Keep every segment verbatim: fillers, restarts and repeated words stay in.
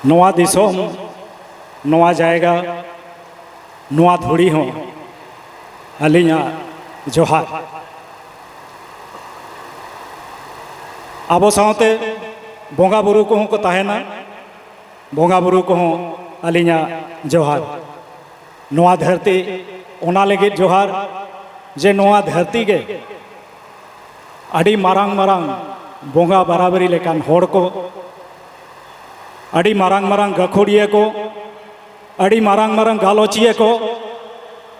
ᱱᱚᱣᱟ ᱫᱤᱥᱚᱢ, ᱱᱚᱣᱟ ᱡᱟᱭᱜᱟ, ᱱᱚᱣᱟ ᱫᱷᱩᱲᱤ ᱦᱚᱸ ᱟᱹᱞᱤᱧᱟᱜ ᱡᱚᱦᱟᱨ᱾ ᱟᱵᱚ ᱥᱟᱶᱛᱮ ᱵᱚᱸᱜᱟ ᱵᱩᱨᱩ ᱠᱚᱦᱚᱸ ᱠᱚ ᱛᱟᱦᱮᱱᱟ, ᱵᱚᱸᱜᱟ ᱵᱩᱨᱩ ᱠᱚᱦᱚᱸ ᱟᱹᱞᱤᱧᱟᱜ ᱡᱚᱦᱟᱨ᱾ ᱱᱚᱣᱟ ᱫᱷᱟᱹᱨᱛᱤ, ᱚᱱᱟ ᱞᱟᱹᱜᱤᱫ ᱡᱚᱦᱟᱨ ᱡᱮ ᱱᱚᱣᱟ ᱫᱷᱟᱹᱨᱛᱤ ᱜᱮ ᱟᱹᱰᱤ ᱢᱟᱨᱟᱝ ᱢᱟᱨᱟᱝ ᱵᱚᱸᱜᱟ ᱵᱟᱨᱟᱵᱟᱨᱤ ᱞᱮᱠᱟᱱ ᱦᱚᱲ ᱠᱚ, ᱟᱹᱰᱤ ᱢᱟᱨᱟᱝ ᱢᱟᱨᱟᱝ ᱜᱟᱹᱠᱷᱩᱲᱤᱭᱟᱹ ᱠᱚ, ᱟᱹᱰᱤ ᱢᱟᱨᱟᱝ ᱢᱟᱨᱟᱝ ᱜᱟᱞᱚᱪᱤᱭᱟᱹ ᱠᱚ,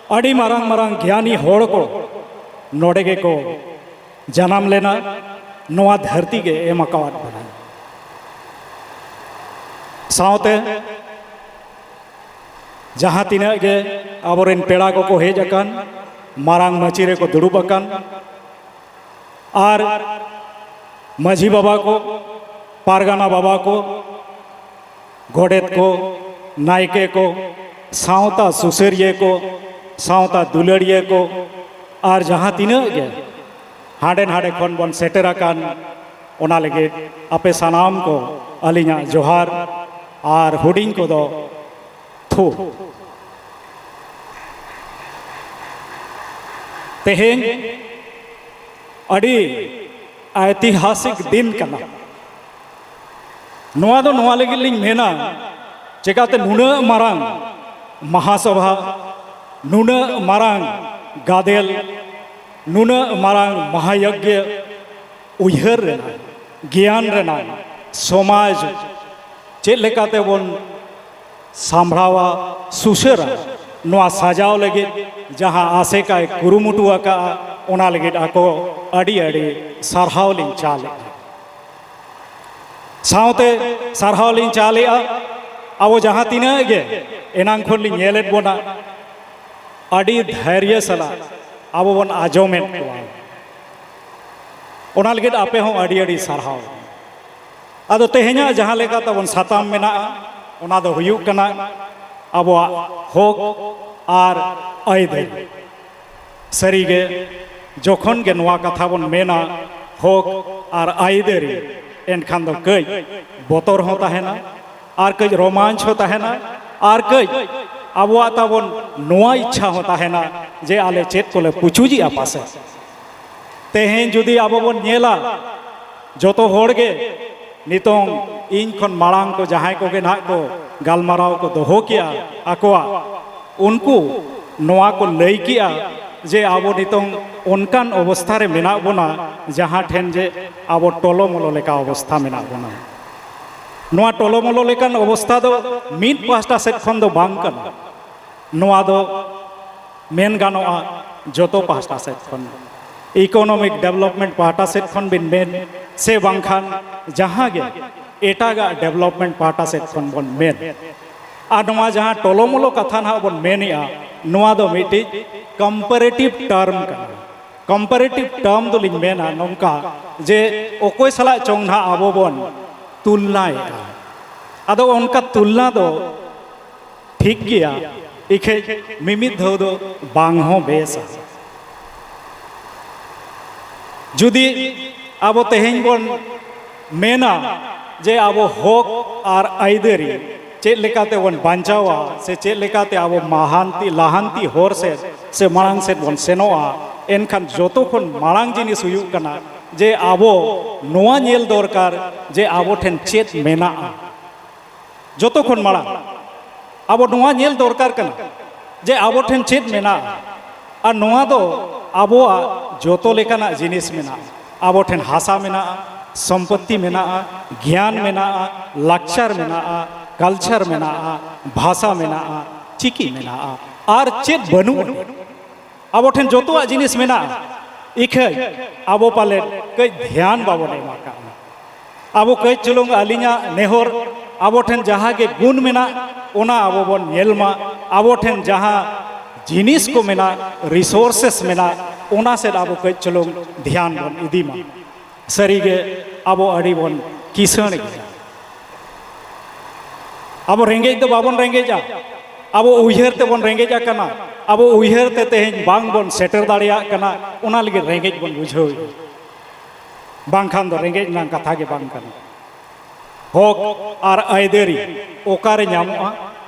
ᱟᱹᱰᱤ ᱢᱟᱨᱟᱝ ᱢᱟᱨᱟᱝ ᱜᱮᱭᱟᱱᱤ ᱦᱚᱲ ᱠᱚ ᱱᱚᱰᱮ ᱜᱮᱠᱚ ᱡᱟᱱᱟᱢ ᱞᱮᱱᱟ, ᱱᱚᱣᱟ ᱫᱷᱟᱹᱨᱛᱤ ᱜᱮ ᱮᱢ ᱟᱠᱟᱣᱟᱫ ᱵᱚᱱᱟ᱾ ᱥᱟᱶᱛᱮ ᱡᱟᱦᱟᱸ ᱛᱤᱱᱟᱹᱜ ᱜᱮ ᱟᱵᱚᱨᱮᱱ ᱯᱮᱲᱟ ᱠᱚᱠᱚ ᱦᱮᱡ ᱟᱠᱟᱱ, ᱢᱟᱨᱟᱝ ᱢᱟᱹᱪᱤ ᱨᱮᱠᱚ ᱫᱩᱲᱩᱵ ᱟᱠᱟᱱ, ᱟᱨ ᱢᱟᱹᱡᱷᱤ ᱵᱟᱵᱟ ᱠᱚ, ᱯᱟᱨᱜᱟᱱᱟ ᱵᱟᱵᱟ ᱠᱚ, ᱜᱚᱰᱮᱛ ᱠᱚ, ᱱᱟᱭᱠᱮ ᱠᱚ, ᱥᱟᱶᱛᱟ ᱥᱩᱥᱟᱹᱨᱤᱭᱟᱹ ᱠᱚ, ᱥᱟᱶᱛᱟ ᱫᱩᱞᱟᱹᱲᱤᱭᱟᱹ ᱠᱚ, ᱟᱨ ᱡᱟᱦᱟᱸ ᱛᱤᱱᱟᱹᱜ ᱜᱮ ᱦᱟᱸᱰᱮ ᱱᱟᱰᱮ ᱠᱷᱚᱱ ᱵᱚᱱ ᱥᱮᱴᱮᱨ ᱟᱠᱟᱱ, ᱚᱱᱟ ᱞᱟᱹᱜᱤᱫ ᱟᱯᱮ ᱥᱟᱱᱟᱢ ᱠᱚ ᱟᱹᱞᱤᱧᱟᱜ ᱡᱚᱦᱟᱨ, ᱟᱨ ᱦᱩᱰᱤᱧ ᱠᱚᱫᱚ ᱛᱷᱩ᱾ ᱛᱮᱦᱮᱧ ᱟᱹᱰᱤ ᱮᱛᱤᱦᱟᱥᱤᱠ ᱫᱤᱱ ᱠᱟᱱᱟ᱾ ᱱᱚᱣᱟ ᱫᱚ ᱱᱚᱣᱟ ᱞᱟᱹᱜᱤᱫ ᱞᱤᱧ ᱢᱮᱱᱟ, ᱪᱮᱠᱟᱛᱮ ᱱᱩᱱᱟᱹᱜ ᱢᱟᱨᱟᱝ ᱢᱟᱦᱟᱥᱚᱵᱷᱟ, ᱱᱩᱱᱟᱹᱜ ᱢᱟᱨᱟᱝ ᱜᱟᱫᱮᱞ, ᱱᱩᱱᱟᱹᱜ ᱢᱟᱨᱟᱝ ᱢᱟᱦᱟᱭᱚᱡᱽᱧᱚ ᱩᱭᱦᱟᱹᱨ ᱨᱮᱱᱟᱜ, ᱜᱮᱭᱟᱱ ᱨᱮᱱᱟᱜ, ᱥᱚᱢᱟᱡᱽ ᱪᱮᱫ ᱞᱮᱠᱟᱛᱮ ᱵᱚᱱ ᱥᱟᱢᱵᱷᱲᱟᱣᱟ, ᱥᱩᱥᱟᱹᱨᱟ, ᱱᱚᱣᱟ ᱥᱟᱡᱟᱣ ᱞᱟᱹᱜᱤᱫ ᱡᱟᱦᱟᱸ ᱟᱥᱮᱠᱟᱭ ᱠᱩᱨᱩᱢᱩᱴᱩ ᱟᱠᱟᱫᱼᱟ, ᱚᱱᱟ ᱞᱟᱹᱜᱤᱫ ᱟᱠᱚ ᱟᱹᱰᱤ ᱟᱹᱰᱤ ᱥᱟᱨᱦᱟᱣ ᱞᱤᱧ ᱪᱟᱞᱮᱫᱼᱟ᱾ ᱥᱟᱶᱛᱮ ᱥᱟᱨᱦᱟᱣ ᱞᱤᱧ ᱪᱟᱞᱮᱫᱼᱟ, ᱟᱵᱚ ᱡᱟᱦᱟᱸ ᱛᱤᱱᱟᱹᱜ ᱜᱮ ᱮᱱᱟᱝ ᱠᱷᱚᱱ ᱞᱤᱧ ᱧᱮᱞᱮᱫ ᱵᱚᱱᱟ, ᱟᱹᱰᱤ ᱫᱷᱟᱹᱨᱭᱟᱹ ᱥᱟᱞᱟᱜ ᱟᱵᱚ ᱵᱚᱱ ᱟᱸᱡᱚᱢᱮᱫ ᱠᱚᱣᱟ᱾ ᱚᱱᱟ ᱞᱟᱹᱜᱤᱫ ᱟᱯᱮ ᱦᱚᱸ ᱟᱹᱰᱤ ᱟᱹᱰᱤ ᱥᱟᱨᱦᱟᱣ᱾ ᱟᱫᱚ ᱛᱮᱦᱮᱧᱟᱜ ᱡᱟᱦᱟᱸ ᱞᱮᱠᱟ ᱛᱟᱵᱚᱱ ᱥᱟᱛᱟᱢ ᱢᱮᱱᱟᱜᱼᱟ, ᱚᱱᱟ ᱫᱚ ᱦᱩᱭᱩᱜ ᱠᱟᱱᱟ ᱟᱵᱚᱣᱟᱜ ᱦᱚᱠ ᱟᱨ ᱟᱹᱭᱫᱟᱹᱨᱤ᱾ ᱥᱟᱹᱨᱤᱜᱮ, ᱡᱚᱠᱷᱚᱱ ᱜᱮ ᱱᱚᱣᱟ ᱠᱟᱛᱷᱟ ᱵᱚᱱ ᱢᱮᱱᱟ, ᱦᱚᱠ ᱟᱨ ᱟᱹᱭᱫᱟᱹᱨᱤ, ᱮᱱᱠᱷᱟᱱ ᱫᱚ ᱠᱟᱹᱡ ᱵᱚᱛᱚᱨ ᱦᱚᱸ ᱛᱟᱦᱮᱱᱟ, ᱟᱨ ᱠᱟᱹᱡ ᱨᱳᱢᱟᱧᱪ ᱦᱚᱸ ᱛᱟᱦᱮᱱᱟ, ᱟᱨ ᱠᱟᱹᱡ ᱟᱵᱚᱣᱟᱜ ᱛᱟᱵᱚᱱ ᱱᱚᱣᱟ ᱤᱪᱪᱷᱟ ᱦᱚᱸ ᱛᱟᱦᱮᱱᱟ ᱡᱮ ᱟᱞᱮ ᱪᱮᱫ ᱠᱚᱞᱮ ᱯᱩᱪᱩᱡᱮᱜᱼᱟ ᱯᱟᱥᱮ᱾ ᱛᱮᱦᱮᱧ ᱡᱩᱫᱤ ᱟᱵᱚ ᱵᱚᱱ ᱧᱮᱞᱟ, ᱡᱚᱛᱚ ᱦᱚᱲ ᱜᱮ ᱱᱤᱛᱚᱝ ᱤᱧ ᱠᱷᱚᱱ ᱢᱟᱲᱟᱝ ᱠᱚ ᱡᱟᱦᱟᱸᱭ ᱠᱚᱜᱮ ᱱᱟᱦᱟᱜ ᱠᱚ ᱜᱟᱞᱢᱟᱨᱟᱣ ᱠᱚ ᱫᱚᱦᱚ ᱠᱮᱜᱼᱟ ᱟᱠᱚᱣᱟᱜ, ᱩᱱᱠᱩ ᱱᱚᱣᱟ ᱠᱚ ᱞᱟᱹᱭ ᱠᱮᱜᱼᱟ ᱡᱮ ᱟᱵᱚ ᱱᱤᱛᱚᱝ ᱚᱱᱠᱟᱱ ᱚᱵᱚᱥᱛᱷᱟ ᱨᱮ ᱢᱮᱱᱟᱜ ᱵᱚᱱᱟ ᱡᱟᱦᱟᱸ ᱴᱷᱮᱱ ᱡᱮ ᱟᱵᱚ ᱴᱚᱞᱚᱢᱚᱞᱚ ᱞᱮᱠᱟ ᱚᱵᱚᱥᱛᱷᱟ ᱢᱮᱱᱟᱜ ᱵᱚᱱᱟ᱾ ᱱᱚᱣᱟ ᱴᱚᱞᱚᱢᱚᱞᱚ ᱞᱮᱠᱟᱱ ᱚᱵᱚᱥᱛᱷᱟ ᱫᱚ ᱢᱤᱫ ᱯᱟᱦᱴᱟ ᱥᱮᱫ ᱠᱷᱚᱱ ᱫᱚ ᱵᱟᱝ ᱠᱟᱱᱟ, ᱱᱚᱣᱟ ᱫᱚ ᱢᱮᱱ ᱜᱟᱱᱚᱜᱼᱟ ᱡᱚᱛᱚ ᱯᱟᱦᱴᱟ ᱥᱮᱫ ᱠᱷᱚᱱ, economic development ᱯᱟᱦᱴᱟ ᱥᱮᱫ ᱠᱷᱚᱱ ᱵᱤᱱ ᱢᱮᱱ, ᱥᱮ ᱵᱟᱝᱠᱷᱟᱱ ᱡᱟᱦᱟᱸ ᱜᱮ ᱮᱴᱟᱜᱟᱜ development ᱯᱟᱦᱴᱟ ᱥᱮᱫ ᱠᱷᱚᱱ ᱵᱚᱱ ᱢᱮᱱ᱾ ᱟᱨ ᱱᱚᱣᱟ ᱡᱟᱦᱟᱸ ᱴᱚᱞᱚᱢᱚᱞᱚ ᱠᱟᱛᱷᱟ ᱱᱟᱦᱟᱜ ᱵᱚᱱ ᱢᱮᱱᱮᱜᱼᱟ, ᱱᱚᱣᱟ ᱫᱚ ᱢᱤᱫᱴᱤᱡ comparative term ᱠᱟᱱᱟ᱾ Comparative term ᱫᱚᱞᱤᱧ ᱢᱮᱱᱟ ᱱᱚᱝᱠᱟ ᱡᱮ ᱚᱠᱚᱭ ᱥᱟᱞᱟᱜ ᱪᱚᱝ ᱱᱟᱦᱟᱜ ᱟᱵᱚ ᱵᱚᱱ ᱛᱩᱞᱱᱟᱭᱮᱫᱼᱟ᱾ ᱟᱫᱚ ᱚᱱᱠᱟ ᱛᱩᱞᱱᱟ ᱫᱚ ᱴᱷᱤᱠ ᱜᱮᱭᱟ, ᱤᱠᱷᱟᱹᱡ ᱢᱤᱢᱤᱫ ᱫᱷᱟᱣ ᱫᱚ ᱵᱟᱝ ᱦᱚᱸ ᱵᱮᱥᱟ᱾ ᱡᱩᱫᱤ ᱟᱵᱚ ᱛᱮᱦᱮᱧ ᱵᱚᱱ ᱢᱮᱱᱟ ᱡᱮ ᱟᱵᱚ ᱦᱚᱠ ᱟᱨ ᱟᱹᱭᱫᱟᱹᱨᱤ ᱪᱮᱫ ᱞᱮᱠᱟᱛᱮ ᱵᱚᱱ ᱵᱟᱧᱪᱟᱣᱟ ᱥᱮ ᱪᱮᱫ ᱞᱮᱠᱟᱛᱮ ᱟᱵᱚ ᱢᱟᱦᱟᱱᱛᱤ, ᱞᱟᱦᱟᱱᱛᱤ ᱦᱚᱨ ᱥᱮᱫ ᱥᱮ ᱢᱟᱲᱟᱝ ᱥᱮᱫ ᱵᱚᱱ ᱥᱮᱱᱚᱜᱼᱟ, ᱮᱱᱠᱷᱟᱱ ᱡᱚᱛᱚ ᱠᱷᱚᱱ ᱢᱟᱲᱟᱝ ᱡᱤᱱᱤᱥ ᱦᱩᱭᱩᱜ ᱠᱟᱱᱟ ᱡᱮ ᱟᱵᱚ ᱱᱚᱣᱟ ᱧᱮᱞ ᱫᱚᱨᱠᱟᱨ ᱡᱮ ᱟᱵᱚ ᱴᱷᱮᱱ ᱪᱮᱫ ᱢᱮᱱᱟᱜᱼᱟ᱾ ᱡᱚᱛᱚ ᱠᱷᱚᱱ ᱢᱟᱲᱟᱝ ᱟᱵᱚ ᱱᱚᱣᱟ ᱧᱮᱞ ᱫᱚᱨᱠᱟᱨ ᱠᱟᱱᱟ ᱡᱮ ᱟᱵᱚ ᱴᱷᱮᱱ ᱪᱮᱫ ᱢᱮᱱᱟᱜᱼᱟ᱾ ᱟᱨ ᱱᱚᱣᱟ ᱫᱚ ᱟᱵᱚᱣᱟᱜ ᱡᱚᱛᱚ ᱞᱮᱠᱟᱱᱟᱜ ᱡᱤᱱᱤᱥ ᱢᱮᱱᱟᱜᱼᱟ᱾ ᱟᱵᱚ ᱴᱷᱮᱱ ᱦᱟᱥᱟ ᱢᱮᱱᱟᱜᱼᱟ, ᱥᱚᱢᱯᱚᱛᱛᱤ ᱢᱮᱱᱟᱜᱼᱟ, ᱜᱮᱭᱟᱱ ᱢᱮᱱᱟᱜᱼᱟ, ᱞᱟᱠᱪᱟᱨ ᱢᱮᱱᱟᱜᱼᱟ, culture ᱢᱮᱱᱟᱜᱼᱟ, ᱵᱷᱟᱥᱟ ᱢᱮᱱᱟᱜᱼᱟ, ᱪᱤᱠᱤ ᱢᱮᱱᱟᱜᱼᱟ, ᱟᱨ ᱪᱮᱫ ᱵᱟᱹᱱᱩᱜ ᱟᱹᱱᱤᱡ? ᱟᱵᱚ ᱴᱷᱮᱱ ᱡᱚᱛᱚᱣᱟᱜ ᱡᱤᱱᱤᱥ ᱢᱮᱱᱟᱜᱼᱟ, ᱤᱠᱷᱟᱹᱭ ᱟᱵᱚ ᱯᱟᱞᱮᱫ ᱠᱟᱹᱡ ᱫᱷᱮᱭᱟᱱ ᱵᱟᱵᱚᱱ ᱮᱢ ᱟᱠᱟᱫᱼᱟ᱾ ᱟᱵᱚ ᱠᱟᱹᱡ ᱪᱩᱞᱩᱝ, ᱟᱹᱞᱤᱧᱟᱜ ᱱᱮᱦᱚᱨ, ᱟᱵᱚ ᱴᱷᱮᱱ ᱡᱟᱦᱟᱸ ᱜᱮ ᱜᱩᱱ ᱢᱮᱱᱟᱜ, ᱚᱱᱟ ᱟᱵᱚ ᱵᱚᱱ ᱧᱮᱞ ᱢᱟ᱾ ᱟᱵᱚ ᱴᱷᱮᱱ ᱡᱟᱦᱟᱸ ᱡᱤᱱᱤᱥ ᱠᱚ ᱢᱮᱱᱟᱜ, resources ᱢᱮᱱᱟᱜ, ᱚᱱᱟ ᱥᱮᱫ ᱟᱵᱚ ᱠᱟᱹᱡ ᱪᱩᱞᱩᱝ ᱫᱷᱮᱭᱟᱱ ᱵᱚᱱ ᱤᱫᱤ ᱢᱟ᱾ ᱥᱟᱹᱨᱤᱜᱮ ᱟᱵᱚ ᱟᱹᱰᱤ ᱵᱚᱱ ᱠᱤᱥᱟᱹᱬ ᱜᱮᱭᱟ᱾ ᱟᱵᱚ ᱨᱮᱸᱜᱮᱡ ᱫᱚ ᱵᱟᱵᱚᱱ ᱨᱮᱸᱜᱮᱡᱼᱟ, ᱟᱵᱚ ᱩᱭᱦᱟᱹᱨ ᱛᱮᱵᱚᱱ ᱨᱮᱸᱜᱮᱡ ᱟᱠᱟᱱᱟ, ᱟᱵᱚ ᱩᱭᱦᱟᱹᱨ ᱛᱮ ᱛᱮᱦᱮᱧ ᱵᱟᱝ ᱵᱚᱱ ᱥᱮᱴᱮᱨ ᱫᱟᱲᱮᱭᱟᱜ ᱠᱟᱱᱟ, ᱚᱱᱟ ᱞᱟᱹᱜᱤᱫ ᱨᱮᱸᱜᱮᱡ ᱵᱚᱱ ᱵᱩᱡᱷᱟᱹᱣᱮᱫᱼᱟ᱾ ᱵᱟᱝᱠᱷᱟᱱ ᱫᱚ ᱨᱮᱸᱜᱮᱡ ᱨᱮᱱᱟᱜ ᱠᱟᱛᱷᱟ ᱜᱮ ᱵᱟᱝ ᱠᱟᱱᱟ᱾ ᱦᱚᱠ ᱟᱨ ᱟᱹᱭᱫᱟᱹᱨᱤ ᱚᱠᱟᱨᱮ ᱧᱟᱢᱚᱜᱼᱟ,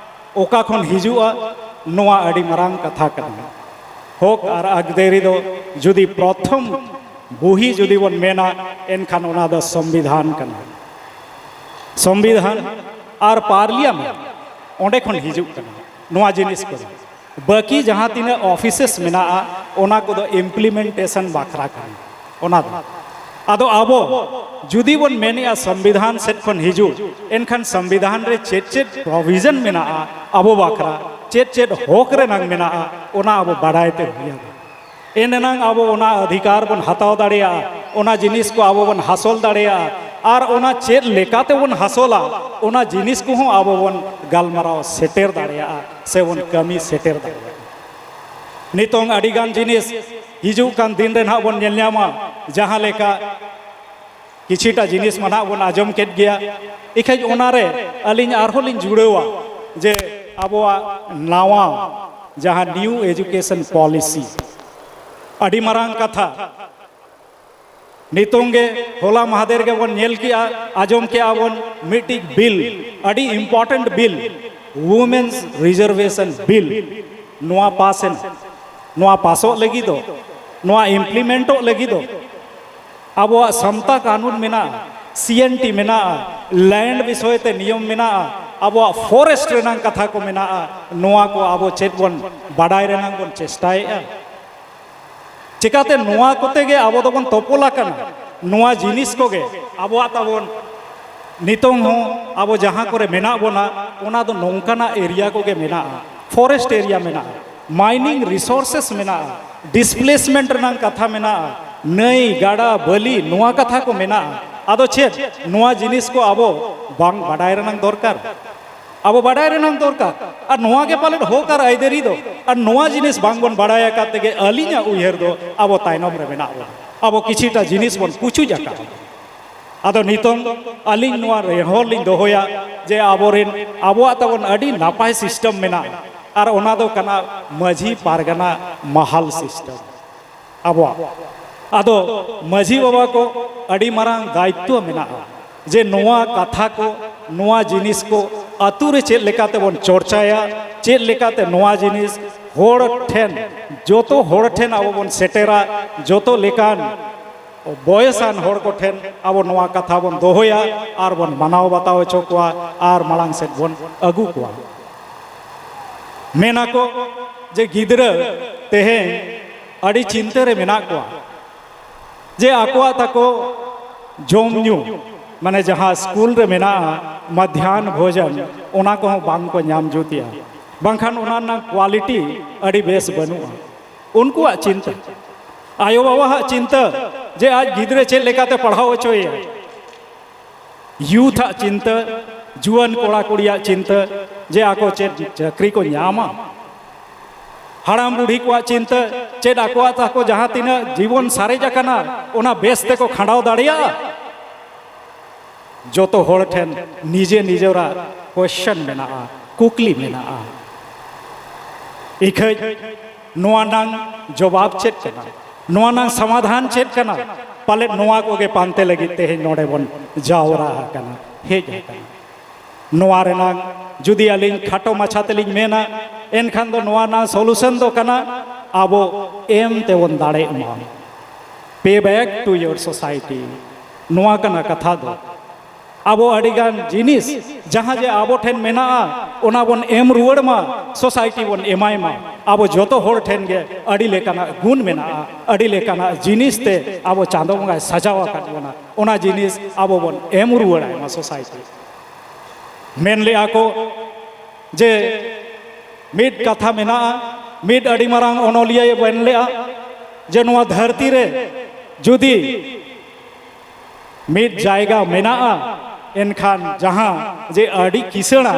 ᱚᱠᱟ ᱠᱷᱚᱱ ᱦᱤᱡᱩᱜᱼᱟ, ᱱᱚᱣᱟ ᱟᱹᱰᱤ ᱢᱟᱨᱟᱝ ᱠᱟᱛᱷᱟ ᱠᱟᱱᱟ᱾ ᱦᱚᱠ ᱟᱨ ᱟᱹᱭᱫᱟᱹᱨᱤ ᱫᱚ ᱡᱩᱫᱤ ᱯᱨᱚᱛᱷᱚᱢ ᱵᱩᱦᱤ ᱡᱩᱫᱤ ᱵᱚᱱ ᱢᱮᱱᱟ, ᱮᱱᱠᱷᱟᱱ ᱚᱱᱟ ᱫᱚ ᱥᱚᱝᱵᱤᱫᱷᱟᱱ ᱠᱟᱱᱟ᱾ ᱥᱚᱝᱵᱤᱫᱷᱟᱱ ᱟᱨ ᱯᱟᱨᱞᱤᱭᱟᱢᱮᱱᱴ, ᱚᱸᱰᱮ ᱠᱷᱚᱱ ᱦᱤᱡᱩᱜ ᱠᱟᱱᱟ ᱱᱚᱣᱟ ᱡᱤᱱᱤᱥ ᱠᱚᱫᱚ᱾ ᱵᱟᱹᱠᱤ ᱡᱟᱦᱟᱸ ᱛᱤᱱᱟᱹᱜ ᱚᱯᱷᱤᱥᱮᱥ ᱢᱮᱱᱟᱜᱼᱟ, ᱚᱱᱟ ᱠᱚᱫᱚ ᱤᱢᱯᱞᱤᱢᱮᱱᱴᱮᱥᱚᱱ ᱵᱟᱠᱷᱨᱟ ᱠᱟᱱᱟ᱾ ᱚᱱᱟ ᱫᱚ ᱟᱫᱚ ᱟᱵᱚ ᱡᱩᱫᱤ ᱵᱚᱱ ᱢᱮᱱᱮᱜᱼᱟ ᱥᱚᱝᱵᱤᱫᱷᱟᱱ ᱥᱮᱫ ᱠᱷᱚᱱ ᱦᱤᱡᱩᱜ, ᱮᱱᱠᱷᱟᱱ ᱥᱚᱝᱵᱤᱫᱷᱟᱱ ᱨᱮ ᱪᱮᱫ ᱪᱮᱫ ᱯᱨᱚᱵᱷᱤᱡᱚᱱ ᱢᱮᱱᱟᱜᱼᱟ ᱟᱵᱚ ᱵᱟᱠᱷᱨᱟ, ᱪᱮᱫ ᱪᱮᱫ ᱦᱚᱠ ᱨᱮᱱᱟᱜ ᱢᱮᱱᱟᱜᱼᱟ, ᱚᱱᱟ ᱟᱵᱚ ᱵᱟᱰᱟᱭ ᱛᱮ ᱦᱩᱭ ᱟᱵᱚᱱᱟ᱾ ᱮᱱ ᱮᱱᱟᱝ ᱟᱵᱚ ᱚᱱᱟ ᱚᱫᱷᱤᱠᱟᱨ ᱵᱚᱱ ᱦᱟᱛᱟᱣ ᱫᱟᱲᱮᱭᱟᱜᱼᱟ, ᱚᱱᱟ ᱡᱤᱱᱤᱥ ᱠᱚ ᱟᱵᱚ ᱵᱚᱱ ᱦᱟᱥᱚᱞ ᱫᱟᱲᱮᱭᱟᱜᱼᱟ, ᱟᱨ ᱚᱱᱟ ᱪᱮᱫ ᱞᱮᱠᱟᱛᱮ ᱵᱚᱱ ᱦᱟᱥᱚᱞᱟ, ᱚᱱᱟ ᱡᱤᱱᱤᱥ ᱠᱚᱦᱚᱸ ᱟᱵᱚ ᱵᱚᱱ ᱜᱟᱞᱢᱟᱨᱟᱣ ᱥᱮᱴᱮᱨ ᱫᱟᱲᱮᱭᱟᱜᱼᱟ ᱥᱮ ᱵᱚᱱ ᱠᱟᱹᱢᱤ ᱥᱮᱴᱮᱨ ᱫᱟᱲᱮᱭᱟᱜᱼᱟ᱾ ᱱᱤᱛᱚᱝ ᱟᱹᱰᱤᱜᱟᱱ ᱡᱤᱱᱤᱥ ᱦᱤᱡᱩᱜ ᱠᱟᱱ ᱫᱤᱱ ᱨᱮ ᱱᱟᱦᱟᱜ ᱵᱚᱱ ᱧᱮᱞ ᱧᱟᱢᱟ, ᱡᱟᱦᱟᱸ ᱞᱮᱠᱟ ᱠᱤᱪᱷᱤᱴᱟ ᱡᱤᱱᱤᱥ ᱢᱟ ᱱᱟᱦᱟᱜ ᱵᱚᱱ ᱟᱸᱡᱚᱢ ᱠᱮᱫ ᱜᱮᱭᱟ, ᱤᱠᱷᱟᱹᱡ ᱚᱱᱟᱨᱮ ᱟᱹᱞᱤᱧ ᱟᱨᱦᱚᱸ ᱞᱤᱧ ᱡᱩᱲᱟᱹᱣᱟ ᱡᱮ ᱟᱵᱚᱣᱟᱜ ᱱᱟᱣᱟ ᱡᱟᱦᱟᱸ ᱱᱤᱭᱩ ᱮᱡᱩᱠᱮᱥᱚᱱ ᱯᱚᱞᱤᱥᱤ, ᱟᱹᱰᱤ ᱢᱟᱨᱟᱝ ᱠᱟᱛᱷᱟ᱾ ᱱᱤᱛᱚᱝ ᱜᱮ ᱦᱚᱞᱟ ᱢᱟᱦᱫᱮᱨ ᱜᱮᱵᱚᱱ ᱧᱮᱞ ᱠᱮᱜᱼᱟ, ᱟᱸᱡᱚᱢ ᱠᱮᱜᱼᱟ ᱵᱚᱱ ᱢᱤᱫᱴᱤᱡ ᱵᱤᱞ, ᱟᱹᱰᱤ ᱤᱢᱯᱚᱨᱴᱮᱱᱴ ᱵᱤᱞ, ᱣᱩᱢᱮᱱᱥ ᱨᱤᱡᱟᱨᱵᱷᱮᱥᱚᱱ ᱵᱤᱞ, ᱱᱚᱣᱟ ᱯᱟᱥ ᱮᱱᱟ᱾ ᱱᱚᱣᱟ ᱯᱟᱥᱚᱜ ᱞᱟᱹᱜᱤᱫ ᱫᱚ, ᱱᱚᱣᱟ ᱤᱢᱯᱞᱤᱢᱮᱱᱴᱚᱜ ᱞᱟᱹᱜᱤᱫ ᱫᱚ ᱟᱵᱚᱣᱟᱜ ᱥᱟᱢᱛᱟ ᱠᱟᱹᱱᱩᱱ ᱢᱮᱱᱟᱜᱼᱟ, ᱥᱤ ᱮᱱ ᱴᱤ ᱢᱮᱱᱟᱜᱼᱟ, ᱞᱮᱱᱰ ᱵᱤᱥᱚᱭ ᱛᱮ ᱱᱤᱭᱚᱢ ᱢᱮᱱᱟᱜᱼᱟ, ᱟᱵᱚᱣᱟᱜ ᱯᱷᱚᱨᱮᱥᱴ ᱨᱮᱱᱟᱜ ᱠᱟᱛᱷᱟ ᱠᱚ ᱢᱮᱱᱟᱜᱼᱟ᱾ ᱱᱚᱣᱟ ᱠᱚ ᱟᱵᱚ ᱪᱮᱫ ᱵᱚᱱ ᱵᱟᱰᱟᱭ ᱨᱮᱱᱟᱜ ᱵᱚᱱ ᱪᱮᱥᱴᱟᱭᱮᱫᱼᱟ? ᱪᱮᱠᱟᱛᱮ ᱱᱚᱣᱟ ᱠᱚᱛᱮ ᱜᱮ ᱟᱵᱚ ᱫᱚᱵᱚᱱ ᱛᱚᱯᱚᱞ ᱟᱠᱟᱱᱟ? ᱱᱚᱣᱟ ᱡᱤᱱᱤᱥ ᱠᱚᱜᱮ ᱟᱵᱚᱣᱟᱜ ᱛᱟᱵᱚᱱ ᱱᱤᱛᱚᱝ ᱦᱚᱸ ᱟᱵᱚ ᱡᱟᱦᱟᱸ ᱠᱚᱨᱮ ᱢᱮᱱᱟᱜ ᱵᱚᱱᱟ, ᱚᱱᱟ ᱫᱚ ᱱᱚᱝᱠᱟᱱᱟᱜ ᱮᱨᱤᱭᱟ ᱠᱚᱜᱮ ᱢᱮᱱᱟᱜᱼᱟ, ᱯᱷᱚᱨᱮᱥᱴ ᱮᱨᱤᱭᱟ ᱢᱮᱱᱟᱜᱼᱟ, ᱢᱟᱭᱱᱤᱝ ᱨᱤᱥᱳᱨᱥᱮᱥ ᱢᱮᱱᱟᱜᱼᱟ, ᱰᱤᱥᱯᱞᱮᱥᱢᱮᱱᱴ ᱨᱮᱱᱟᱜ ᱠᱟᱛᱷᱟ ᱢᱮᱱᱟᱜᱼᱟ, ᱱᱟᱹᱭ, ᱜᱟᱰᱟ, ᱵᱟᱹᱞᱤ, ᱱᱚᱣᱟ ᱠᱟᱛᱷᱟ ᱠᱚ ᱢᱮᱱᱟᱜᱼᱟ᱾ ᱟᱫᱚ ᱪᱮᱫ ᱱᱚᱣᱟ ᱡᱤᱱᱤᱥ ᱠᱚ ᱟᱵᱚ ᱵᱟᱝ ᱵᱟᱰᱟᱭ ᱨᱮᱱᱟᱜ ᱫᱚᱨᱠᱟᱨ? ᱟᱵᱚ ᱵᱟᱰᱟᱭ ᱨᱮᱱᱟᱜ ᱫᱚᱨᱠᱟᱨ᱾ ᱟᱨ ᱱᱚᱣᱟ ᱜᱮ ᱯᱟᱞᱮᱫ ᱦᱚᱠ ᱟᱨ ᱟᱹᱭᱫᱟᱹᱨᱤ ᱫᱚ᱾ ᱟᱨ ᱱᱚᱣᱟ ᱡᱤᱱᱤᱥ ᱵᱟᱝᱵᱚᱱ ᱵᱟᱰᱟᱭ ᱟᱠᱟᱫ ᱛᱮᱜᱮ ᱟᱹᱞᱤᱧᱟᱜ ᱩᱭᱦᱟᱹᱨ ᱫᱚ ᱟᱵᱚ ᱛᱟᱭᱱᱚᱢ ᱨᱮ ᱢᱮᱱᱟᱜ ᱵᱚᱱᱟ᱾ ᱟᱵᱚ ᱠᱤᱪᱷᱤᱴᱟ ᱡᱤᱱᱤᱥ ᱵᱚᱱ ᱯᱩᱪᱩᱡ ᱟᱠᱟᱫ᱾ ᱟᱫᱚ ᱱᱤᱛᱚᱝ ᱟᱹᱞᱤᱧ ᱱᱚᱣᱟ ᱱᱮᱦᱚᱨ ᱞᱤᱧ ᱫᱚᱦᱚᱭᱟ ᱡᱮ ᱟᱵᱚᱨᱮᱱ, ᱟᱵᱚᱣᱟᱜ ᱛᱟᱵᱚᱱ ᱟᱹᱰᱤ ᱱᱟᱯᱟᱭ ᱥᱤᱥᱴᱮᱢ ᱢᱮᱱᱟᱜᱼᱟ, ᱟᱨ ᱚᱱᱟ ᱫᱚ ᱠᱟᱱᱟ ᱢᱟᱹᱡᱷᱤ ᱯᱟᱨᱜᱟᱱᱟ ᱢᱟᱦᱟᱞ ᱥᱤᱥᱴᱮᱢ ᱟᱵᱚᱣᱟᱜ᱾ ᱟᱫᱚ ᱢᱟᱹᱡᱷᱤ ᱵᱟᱵᱟ ᱠᱚ ᱟᱹᱰᱤ ᱢᱟᱨᱟᱝ ᱫᱟᱭᱤᱛᱛᱚ ᱢᱮᱱᱟᱜᱼᱟ᱾ ᱡᱮ ᱱᱚᱣᱟ ᱠᱟᱛᱷᱟ ᱠᱚ, ᱱᱚᱣᱟ ᱡᱤᱱᱤᱥ ᱠᱚ ᱟᱹᱛᱩ ᱨᱮ ᱪᱮᱫ ᱞᱮᱠᱟᱛᱮ ᱵᱚᱱ ᱪᱚᱨᱪᱟᱭᱟ, ᱪᱮᱫ ᱞᱮᱠᱟᱛᱮ ᱱᱚᱣᱟ ᱡᱤᱱᱤᱥ ᱦᱚᱲ ᱴᱷᱮᱱ, ᱡᱚᱛᱚ ᱦᱚᱲ ᱴᱷᱮᱱ ᱟᱵᱚ ᱵᱚᱱ ᱥᱮᱴᱮᱨᱟ, ᱡᱚᱛᱚ ᱞᱮᱠᱟᱱ ᱵᱚᱭᱮᱥᱟᱱ ᱦᱚᱲ ᱠᱚ ᱴᱷᱮᱱ ᱟᱵᱚ ᱱᱚᱣᱟ ᱠᱟᱛᱷᱟ ᱵᱚᱱ ᱫᱚᱦᱚᱭᱟ ᱟᱨ ᱵᱚᱱ ᱢᱟᱱᱟᱣ ᱵᱟᱛᱟᱣ ᱦᱚᱪᱚ ᱠᱚᱣᱟ ᱟᱨ ᱢᱟᱲᱟᱝ ᱥᱮᱫ ᱵᱚᱱ ᱟᱹᱜᱩ ᱠᱚᱣᱟ᱾ ᱢᱮᱱᱟᱠᱚ ᱡᱮ ᱜᱤᱫᱽᱨᱟᱹ ᱛᱮᱦᱮᱧ ᱟᱹᱰᱤ ᱪᱤᱱᱛᱟᱹ ᱨᱮ ᱢᱮᱱᱟᱜ ᱠᱚᱣᱟ, ᱡᱮ ᱟᱠᱚᱣᱟᱜ ᱛᱟᱠᱚ ᱡᱚᱢ ᱧᱩ, ᱢᱟᱱᱮ ᱡᱟᱦᱟᱸ ᱥᱠᱩᱞ ᱨᱮ ᱢᱮᱱᱟᱜᱼᱟ ᱢᱟᱫᱷᱭᱟᱱ ᱵᱷᱳᱡᱚᱱ, ᱚᱱᱟ ᱠᱚᱦᱚᱸ ᱵᱟᱝ ᱠᱚ ᱧᱟᱢ ᱡᱩᱛᱮᱜᱼᱟ, ᱵᱟᱝᱠᱷᱟᱱ ᱚᱱᱟ ᱨᱮᱱᱟᱜ ᱠᱣᱟᱞᱤᱴᱤ ᱟᱹᱰᱤ ᱵᱮᱥ ᱵᱟᱹᱱᱩᱜᱼᱟ᱾ ᱩᱱᱠᱩᱣᱟᱜ ᱪᱤᱱᱛᱟᱹ, ᱟᱭᱳᱼᱵᱟᱵᱟᱣᱟᱜ ᱪᱤᱱᱛᱟᱹ ᱡᱮ ᱟᱡ ᱜᱤᱫᱽᱨᱟᱹ ᱪᱮᱫ ᱞᱮᱠᱟᱛᱮ ᱯᱟᱲᱦᱟᱣ ᱦᱚᱪᱚᱭᱮᱭᱟ, ᱭᱩᱛᱷ ᱟᱜ ᱪᱤᱱᱛᱟᱹ, ᱡᱩᱣᱟᱹᱱ ᱠᱚᱲᱟ ᱠᱩᱲᱤᱭᱟᱜ ᱪᱤᱱᱛᱟᱹ ᱡᱮ ᱟᱠᱚ ᱪᱮᱫ ᱪᱟᱹᱠᱨᱤ ᱠᱚ ᱧᱟᱢᱟ, ᱦᱟᱲᱟᱢ ᱵᱩᱲᱦᱤ ᱠᱚᱣᱟᱜ ᱪᱤᱱᱛᱟᱹ ᱪᱮᱫ ᱟᱠᱚᱣᱟᱜ ᱛᱟᱠᱚ ᱡᱟᱦᱟᱸ ᱛᱤᱱᱟᱹᱜ ᱡᱤᱵᱚᱱ ᱥᱟᱨᱮᱡ ᱟᱠᱟᱱᱟ ᱚᱱᱟ ᱵᱮᱥ ᱛᱮᱠᱚ ᱠᱷᱟᱸᱰᱟᱣ ᱫᱟᱲᱮᱭᱟᱜᱼᱟ᱾ ᱡᱚᱛᱚ ᱦᱚᱲ ᱴᱷᱮᱱ ᱱᱤᱡᱮ ᱱᱤᱡᱮᱨᱟᱜ ᱠᱚᱭᱮᱥᱪᱚᱱ ᱢᱮᱱᱟᱜᱼᱟ, ᱠᱩᱠᱞᱤ ᱢᱮᱱᱟᱜᱼᱟ᱾ ᱤᱠᱷᱟᱹᱡ ᱱᱚᱣᱟ ᱨᱮᱱᱟᱝ ᱡᱚᱵᱟᱵ ᱪᱮᱫ ᱠᱟᱱᱟ? ᱱᱚᱣᱟ ᱨᱮᱱᱟᱝ ᱥᱚᱢᱟᱫᱷᱟᱱ ᱪᱮᱫ ᱠᱟᱱᱟ? ᱯᱟᱞᱮᱫ ᱱᱚᱣᱟ ᱠᱚᱜᱮ ᱯᱟᱱᱛᱮ ᱞᱟᱹᱜᱤᱫ ᱛᱮᱦᱮᱧ ᱱᱚᱰᱮ ᱵᱚᱱ ᱡᱟᱣᱨᱟ ᱟᱠᱟᱱᱟ, ᱦᱮᱡ ᱟᱠᱟᱱᱟ᱾ ᱱᱚᱣᱟ ᱨᱮᱱᱟᱝ ᱡᱩᱫᱤ ᱟᱹᱞᱤᱧ ᱠᱷᱟᱴᱚ ᱢᱟᱪᱷᱟ ᱛᱮᱞᱤᱧ ᱢᱮᱱᱟ, ᱮᱱᱠᱷᱟᱱ ᱫᱚ ᱱᱚᱣᱟ ᱨᱮᱱᱟᱜ ᱥᱚᱞᱩᱥᱚᱱ ᱫᱚ ᱠᱟᱱᱟ ᱟᱵᱚ ᱮᱢ ᱛᱮᱵᱚᱱ ᱫᱟᱲᱮᱜ ᱢᱟ᱾ Pay back to your society, ᱱᱚᱣᱟ ᱠᱟᱱᱟ ᱠᱟᱛᱷᱟ ᱫᱚ᱾ ᱟᱵᱚ ᱟᱹᱰᱤᱜᱟᱱ ᱡᱤᱱᱤᱥ ᱡᱟᱦᱟᱸ ᱡᱮ ᱟᱵᱚ ᱴᱷᱮᱱ ᱢᱮᱱᱟᱜᱼᱟ, ᱚᱱᱟ ᱵᱚᱱ ᱮᱢ ᱨᱩᱣᱟᱹᱲ ᱢᱟ, ᱥᱳᱥᱟᱭᱴᱤ ᱵᱚᱱ ᱮᱢᱟᱭ ᱢᱟ᱾ ᱟᱵᱚ ᱡᱚᱛᱚ ᱦᱚᱲ ᱴᱷᱮᱱ ᱜᱮ ᱟᱹᱰᱤ ᱞᱮᱠᱟᱱᱟᱜ ᱜᱩᱱ ᱢᱮᱱᱟᱜᱼᱟ, ᱟᱹᱰᱤ ᱞᱮᱠᱟᱱᱟᱜ ᱡᱤᱱᱤᱥ ᱛᱮ ᱟᱵᱚ ᱪᱟᱸᱫᱚ ᱵᱚᱸᱜᱟᱭ ᱥᱟᱡᱟᱣ ᱟᱠᱟᱫ ᱵᱚᱱᱟ, ᱚᱱᱟ ᱡᱤᱱᱤᱥ ᱟᱵᱚ ᱵᱚᱱ ᱮᱢ ᱨᱩᱣᱟᱹᱲᱟᱭ ᱢᱟ ᱥᱳᱥᱟᱭᱴᱤ᱾ ᱢᱮᱱ ᱞᱮᱜᱼᱟ ᱠᱚ ᱡᱮ ᱢᱤᱫ ᱠᱟᱛᱷᱟ ᱢᱮᱱᱟᱜᱼᱟ, ᱢᱤᱫ ᱟᱹᱰᱤ ᱢᱟᱨᱟᱝ ᱚᱱᱚᱞᱤᱭᱟᱹᱭ ᱢᱮᱱ ᱞᱮᱜᱼᱟ ᱡᱮ ᱱᱚᱣᱟ ᱫᱷᱟᱹᱨᱛᱤ ᱨᱮ ᱡᱩᱫᱤ ᱢᱤᱫ ᱡᱟᱭᱜᱟ ᱢᱮᱱᱟᱜᱼᱟ, ᱮᱱᱠᱷᱟᱱ ᱡᱟᱦᱟᱸ ᱡᱮ ᱟᱹᱰᱤ ᱠᱤᱥᱟᱹᱬᱟ,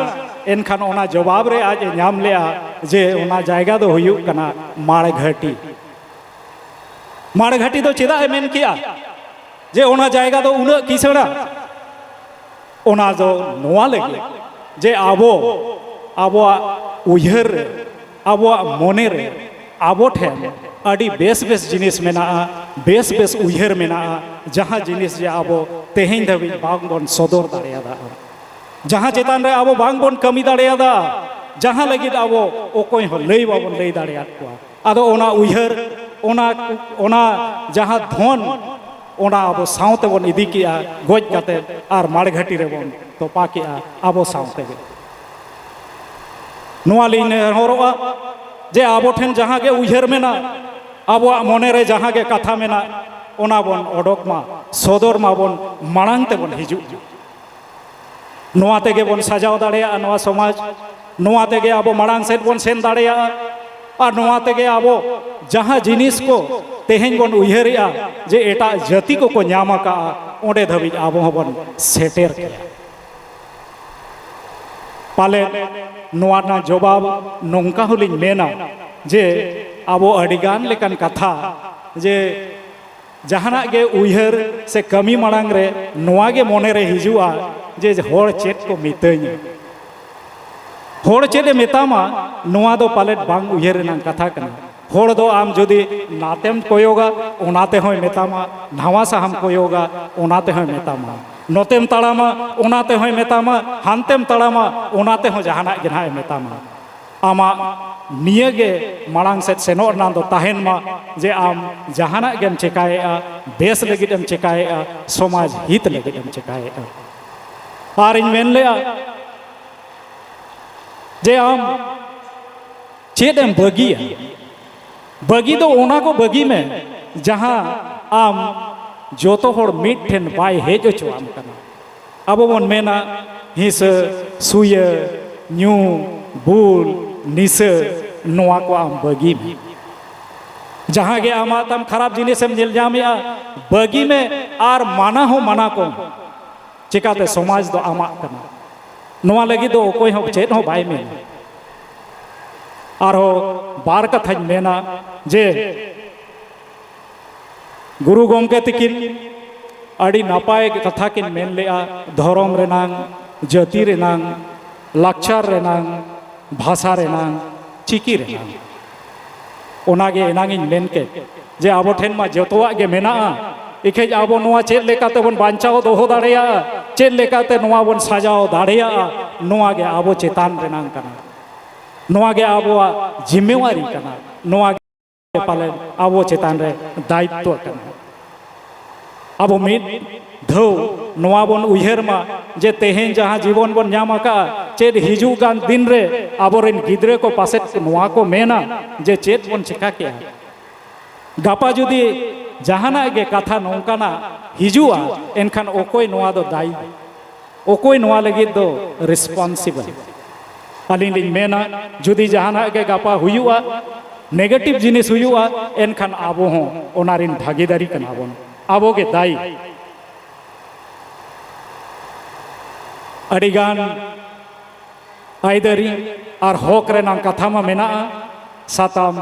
ᱮᱱᱠᱷᱟᱱ ᱚᱱᱟ ᱡᱚᱵᱟᱵ ᱨᱮ ᱟᱡ ᱮ ᱧᱟᱢ ᱞᱮᱜᱼᱟ ᱡᱮ ᱚᱱᱟ ᱡᱟᱭᱜᱟ ᱫᱚ ᱦᱩᱭᱩᱜ ᱠᱟᱱᱟ ᱢᱟᱲᱜᱷᱟᱹᱴᱤ᱾ ᱢᱟᱲᱜᱷᱟᱹᱴᱤ ᱫᱚ ᱪᱮᱫᱟᱜ ᱮ ᱢᱮᱱ ᱠᱮᱜᱼᱟ ᱡᱮ ᱚᱱᱟ ᱡᱟᱭᱜᱟ ᱫᱚ ᱩᱱᱟᱹᱜ ᱠᱤᱥᱟᱹᱬᱟ? ᱚᱱᱟ ᱫᱚ ᱱᱚᱣᱟ ᱞᱟᱹᱜᱤᱫ ᱡᱮ ᱟᱵᱚ, ᱟᱵᱚᱣᱟᱜ ᱩᱭᱦᱟᱹᱨ ᱨᱮ, ᱟᱵᱚᱣᱟᱜ ᱢᱚᱱᱮ ᱨᱮ ᱟᱵᱚ ᱴᱷᱮᱱ ᱟᱹᱰᱤ ᱵᱮᱥ ᱵᱮᱥ ᱡᱤᱱᱤᱥ ᱢᱮᱱᱟᱜᱼᱟ, ᱵᱮᱥ ᱵᱮᱥ ᱩᱭᱦᱟᱹᱨ ᱢᱮᱱᱟᱜᱼᱟ, ᱡᱟᱦᱟᱸ ᱡᱤᱱᱤᱥ ᱡᱮ ᱟᱵᱚ ᱛᱮᱦᱮᱧ ᱫᱷᱟᱹᱵᱤᱡ ᱵᱟᱝ ᱵᱚᱱ ᱥᱚᱫᱚᱨ ᱫᱟᱲᱮᱭᱟᱫᱟ, ᱡᱟᱦᱟᱸ ᱪᱮᱛᱟᱱ ᱨᱮ ᱟᱵᱚ ᱵᱟᱝ ᱵᱚᱱ ᱠᱟᱹᱢᱤ ᱫᱟᱲᱮᱭᱟᱫᱟ, ᱡᱟᱦᱟᱸ ᱞᱟᱹᱜᱤᱫ ᱟᱵᱚ ᱚᱠᱚᱭ ᱦᱚᱸ ᱞᱟᱹᱭ ᱵᱟᱵᱚᱱ ᱞᱟᱹᱭ ᱫᱟᱲᱮᱭᱟᱫ ᱠᱚᱣᱟ᱾ ᱟᱫᱚ ᱚᱱᱟ ᱩᱭᱦᱟᱹᱨ, ᱚᱱᱟ, ᱚᱱᱟ ᱡᱟᱦᱟᱸ ᱫᱷᱚᱱ, ᱚᱱᱟ ᱟᱵᱚ ᱥᱟᱶ ᱛᱮᱵᱚᱱ ᱤᱫᱤ ᱠᱮᱜᱼᱟ, ᱜᱚᱡ ᱠᱟᱛᱮ ᱟᱨ ᱢᱟᱲᱜᱷᱟᱴᱤ ᱨᱮᱵᱚᱱ ᱛᱚᱯᱟ ᱠᱮᱜᱼᱟ ᱟᱵᱚ ᱥᱟᱶ ᱛᱮᱜᱮ᱾ ᱱᱚᱣᱟ ᱞᱤᱧ ᱱᱮᱦᱚᱨᱚᱜᱼᱟ ᱡᱮ ᱟᱵᱚ ᱴᱷᱮᱱ ᱡᱟᱦᱟᱸ ᱜᱮ ᱩᱭᱦᱟᱹᱨ ᱢᱮᱱᱟᱜ, ᱟᱵᱚᱣᱟᱜ ᱢᱚᱱᱮ ᱨᱮ ᱡᱟᱦᱟᱸ ᱜᱮ ᱠᱟᱛᱷᱟ ᱢᱮᱱᱟᱜ, ᱚᱱᱟ ᱵᱚᱱ ᱚᱰᱚᱠ ᱢᱟ, ᱥᱚᱫᱚᱨ ᱢᱟᱵᱚᱱ, ᱢᱟᱲᱟᱝ ᱛᱮᱵᱚᱱ ᱦᱤᱡᱩᱜ ᱢᱟ᱾ ᱱᱚᱣᱟ ᱛᱮᱜᱮ ᱵᱚᱱ ᱥᱟᱡᱟᱣ ᱫᱟᱲᱮᱭᱟᱜᱼᱟ ᱱᱚᱣᱟ ᱥᱚᱢᱟᱡᱽ, ᱱᱚᱣᱟ ᱛᱮᱜᱮ ᱟᱵᱚ ᱢᱟᱲᱟᱝ ᱥᱮᱫ ᱵᱚᱱ ᱥᱮᱱ ᱫᱟᱲᱮᱭᱟᱜᱼᱟ, ᱟᱨ ᱱᱚᱣᱟ ᱛᱮᱜᱮ ᱟᱵᱚ ᱡᱟᱦᱟᱸ ᱡᱤᱱᱤᱥ ᱠᱚ ᱛᱮᱦᱮᱧ ᱵᱚᱱ ᱩᱭᱦᱟᱹᱨᱮᱜᱼᱟ ᱡᱮ ᱮᱴᱟᱜ ᱡᱟᱹᱛᱤ ᱠᱚᱠᱚ ᱧᱟᱢ ᱟᱠᱟᱜᱼᱟ, ᱚᱸᱰᱮ ᱫᱷᱟᱹᱵᱤᱡ ᱟᱵᱚ ᱦᱚᱸᱵᱚᱱ ᱥᱮᱴᱮᱨ ᱠᱮᱭᱟ᱾ ᱯᱟᱞᱮᱱ ᱱᱚᱣᱟ ᱨᱮᱱᱟᱜ ᱡᱚᱵᱟᱵ ᱱᱚᱝᱠᱟ ᱦᱚᱸᱞᱤᱧ ᱢᱮᱱᱟ ᱡᱮ ᱟᱵᱚ ᱟᱹᱰᱤᱜᱟᱱ ᱞᱮᱠᱟᱱ ᱠᱟᱛᱷᱟ, ᱡᱮ ᱡᱟᱦᱟᱱᱟᱜ ᱜᱮ ᱩᱭᱦᱟᱹᱨ ᱥᱮ ᱠᱟᱹᱢᱤ ᱢᱟᱲᱟᱝ ᱨᱮ ᱱᱚᱣᱟ ᱜᱮ ᱢᱚᱱᱮ ᱨᱮ ᱦᱤᱡᱩᱜᱼᱟ ᱡᱮ ᱦᱚᱲ ᱪᱮᱫ ᱠᱚ ᱢᱤᱛᱟᱹᱧᱟ, ᱦᱚᱲ ᱪᱮᱫ ᱮ ᱢᱮᱛᱟᱢᱟ, ᱱᱚᱣᱟ ᱫᱚ ᱯᱟᱞᱮᱫ ᱵᱟᱝ ᱩᱭᱦᱟᱹᱨ ᱨᱮᱱᱟᱜ ᱠᱟᱛᱷᱟ ᱠᱟᱱᱟ᱾ ᱦᱚᱲ ᱫᱚ ᱟᱢ ᱡᱩᱫᱤ ᱱᱟᱛᱮᱢ ᱠᱚᱭᱚᱜᱟ, ᱚᱱᱟ ᱛᱮᱦᱚᱸᱭ ᱢᱮᱛᱟᱢᱟ, ᱱᱟᱣᱟ ᱥᱟᱦᱟᱢ ᱠᱚᱭᱚᱜᱟ, ᱚᱱᱟ ᱛᱮᱦᱚᱸᱭ ᱢᱮᱛᱟᱢᱟ, ᱱᱚᱛᱮᱢ ᱛᱟᱲᱟᱢᱟ, ᱚᱱᱟ ᱛᱮᱦᱚᱸᱭ ᱢᱮᱛᱟᱢᱟ, ᱦᱟᱱᱛᱮᱢ ᱛᱟᱲᱟᱢᱟ, ᱚᱱᱟ ᱛᱮᱦᱚᱸ ᱡᱟᱦᱟᱱᱟᱜ ᱜᱮ ᱱᱟᱦᱟᱜ ᱮ ᱢᱮᱛᱟᱢᱟ᱾ ᱟᱢᱟᱜ ᱱᱤᱭᱟᱹ ᱜᱮ ᱢᱟᱲᱟᱝ ᱥᱮᱫ ᱥᱮᱱᱚᱜ ᱨᱮᱱᱟᱜ ᱫᱚ ᱛᱟᱦᱮᱱ ᱢᱟ, ᱡᱮ ᱟᱢ ᱡᱟᱦᱟᱱᱟᱜ ᱜᱮᱢ ᱪᱮᱠᱟᱭᱮᱫᱼᱟ, ᱵᱮᱥ ᱞᱟᱹᱜᱤᱫ ᱮᱢ ᱪᱮᱠᱟᱭᱮᱫᱼᱟ, ᱥᱚᱢᱟᱡᱽ ᱦᱤᱛ ᱞᱟᱹᱜᱤᱫ ᱮᱢ ᱪᱮᱠᱟᱭᱮᱫᱼᱟ᱾ ᱟᱨᱤᱧ ᱢᱮᱱ ᱞᱮᱜᱼᱟ ᱡᱮ ᱟᱢ ᱪᱮᱫ ᱮᱢ ᱵᱟᱹᱜᱤᱭᱟ? ᱵᱟᱹᱜᱤ ᱫᱚ ᱚᱱᱟ ᱠᱚ ᱵᱟᱹᱜᱤ ᱢᱮ, ᱡᱟᱦᱟᱸ ᱟᱢ ᱡᱚᱛᱚ ᱦᱚᱲ ᱢᱤᱫ ᱴᱷᱮᱱ ᱵᱟᱭ ᱦᱮᱡ ᱦᱚᱪᱚᱣᱟᱢ ᱠᱟᱱᱟ᱾ ᱟᱵᱚ ᱵᱚᱱ ᱢᱮᱱᱟ, ᱦᱤᱸᱥᱟᱹ, ᱥᱩᱭᱟᱹ, ᱧᱩ, ᱵᱩᱞ, ᱱᱤᱥᱟᱹ, ᱱᱚᱣᱟ ᱠᱚ ᱟᱢ ᱵᱟᱹᱜᱤ ᱢᱮ᱾ ᱡᱟᱦᱟᱸ ᱜᱮ ᱟᱢᱟᱜ ᱛᱟᱢ ᱠᱷᱟᱨᱟᱯ ᱡᱤᱱᱤᱥᱮᱢ ᱧᱮᱞ ᱧᱟᱢᱮᱜᱼᱟ, ᱵᱟᱹᱜᱤ ᱢᱮ ᱟᱨ ᱢᱟᱱᱟ ᱦᱚᱸ ᱢᱟᱱᱟ ᱠᱚᱢ᱾ ᱪᱮᱠᱟᱛᱮ ᱥᱚᱢᱟᱡᱽ ᱫᱚ ᱟᱢᱟᱜ ᱠᱟᱱᱟ᱾ ᱱᱚᱣᱟ ᱞᱟᱹᱜᱤᱫ ᱫᱚ ᱚᱠᱚᱭ ᱦᱚᱸ ᱪᱮᱫ ᱦᱚᱸ ᱵᱟᱭ ᱢᱮᱱᱟ᱾ ᱟᱨᱦᱚᱸ ᱵᱟᱨ ᱠᱟᱛᱷᱟᱧ ᱢᱮᱱᱟ ᱡᱮ ᱜᱩᱨᱩ ᱜᱚᱢᱠᱮ ᱛᱤᱠᱤᱱ ᱟᱹᱰᱤ ᱱᱟᱯᱟᱭ ᱠᱟᱛᱷᱟ ᱠᱤᱱ ᱢᱮᱱ ᱞᱮᱜᱼᱟ, ᱫᱷᱚᱨᱚᱢ ᱨᱮᱱᱟᱝ, ᱡᱟᱹᱛᱤ ᱨᱮᱱᱟᱝ, ᱞᱟᱠᱪᱟᱨ ᱨᱮᱱᱟᱝ, ᱵᱷᱟᱥᱟ ᱨᱮᱱᱟᱝ, ᱪᱤᱠᱤ ᱨᱮᱱᱟᱝ᱾ ᱚᱱᱟᱜᱮ ᱮᱱᱟᱝ ᱤᱧ ᱢᱮᱱ ᱠᱮᱫ, ᱡᱮ ᱟᱵᱚ ᱴᱷᱮᱱ ᱢᱟ ᱡᱚᱛᱚᱣᱟᱜ ᱜᱮ ᱢᱮᱱᱟᱜᱼᱟ, ᱤᱠᱷᱟᱹᱡ ᱟᱵᱚ ᱱᱚᱣᱟ ᱪᱮᱫ ᱞᱮᱠᱟᱛᱮ ᱵᱚᱱ ᱵᱟᱧᱪᱟᱣ ᱫᱚᱦᱚ ᱫᱟᱲᱮᱭᱟᱜᱼᱟ, ᱪᱮᱫ ᱞᱮᱠᱟᱛᱮ ᱱᱚᱣᱟ ᱵᱚᱱ ᱥᱟᱡᱟᱣ ᱫᱟᱲᱮᱭᱟᱜᱼᱟ, ᱱᱚᱣᱟ ᱜᱮ ᱟᱵᱚ ᱪᱮᱛᱟᱱ ᱨᱮᱱᱟᱝ ᱠᱟᱱᱟ, ᱱᱚᱣᱟ ᱜᱮ ᱟᱵᱚᱣᱟᱜ ᱡᱤᱢᱢᱮᱣᱟᱨᱤ ᱠᱟᱱᱟ, ᱱᱚᱣᱟ ᱜᱮ ᱯᱟᱞᱮᱱ ᱟᱵᱚ ᱪᱮᱛᱟᱱ ᱨᱮ ᱫᱟᱭᱤᱛᱛᱚ ᱠᱟᱱᱟ᱾ ᱟᱵᱚ ᱢᱤᱫ ᱫᱷᱟᱣ ᱱᱚᱣᱟ ᱵᱚᱱ ᱩᱭᱦᱟᱹᱨ ᱢᱟ, ᱡᱮ ᱛᱮᱦᱮᱧ ᱡᱟᱦᱟᱸ ᱡᱤᱵᱚᱱ ᱵᱚᱱ ᱧᱟᱢ ᱟᱠᱟᱫᱼᱟ, ᱪᱮᱫ ᱦᱤᱡᱩᱜ ᱠᱟᱱ ᱫᱤᱱ ᱨᱮ ᱟᱵᱚᱨᱮᱱ ᱜᱤᱫᱽᱨᱟᱹ ᱠᱚ ᱯᱟᱥᱮᱡ ᱱᱚᱣᱟ ᱠᱚ ᱢᱮᱱᱟ ᱡᱮ ᱪᱮᱫ ᱵᱚᱱ ᱪᱮᱠᱟ ᱠᱮᱜᱼᱟ? ᱜᱟᱯᱟ ᱡᱩᱫᱤ ᱡᱟᱦᱟᱱᱟᱜ ᱜᱮ ᱠᱟᱛᱷᱟ ᱱᱚᱝᱠᱟᱱᱟᱜ ᱦᱤᱡᱩᱜᱼᱟ, ᱮᱱᱠᱷᱟᱱ ᱚᱠᱚᱭ ᱱᱚᱣᱟ ᱫᱚ ᱫᱟᱭᱤ? ᱚᱠᱚᱭ ᱱᱚᱣᱟ ᱞᱟᱹᱜᱤᱫ ᱫᱚ ᱨᱮᱥᱯᱚᱱᱥᱤᱵᱚᱞ? ᱟᱹᱞᱤᱧ ᱞᱤᱧ ᱢᱮᱱᱟ, ᱡᱩᱫᱤ ᱡᱟᱦᱟᱱᱟᱜ ᱜᱮ ᱜᱟᱯᱟ ᱦᱩᱭᱩᱜᱼᱟ, ᱱᱮᱜᱮᱴᱤᱵᱷ ᱡᱤᱱᱤᱥ ᱦᱩᱭᱩᱜᱼᱟ, ᱮᱱᱠᱷᱟᱱ ᱟᱵᱚ ᱦᱚᱸ ᱚᱱᱟ ᱨᱤᱱ ᱵᱷᱟᱹᱜᱤᱫᱟᱨᱤ ᱠᱟᱱᱟ ᱵᱚᱱ, ᱟᱵᱚ ᱜᱮ ᱫᱟᱭᱤ᱾ ᱟᱹᱰᱤᱜᱟᱱ ᱟᱹᱭᱫᱟᱹᱨᱤ ᱟᱨ ᱦᱚᱠ ᱨᱮᱱᱟᱜ ᱠᱟᱛᱷᱟ ᱢᱟ ᱢᱮᱱᱟᱜᱼᱟ, ᱥᱟᱛᱟᱢ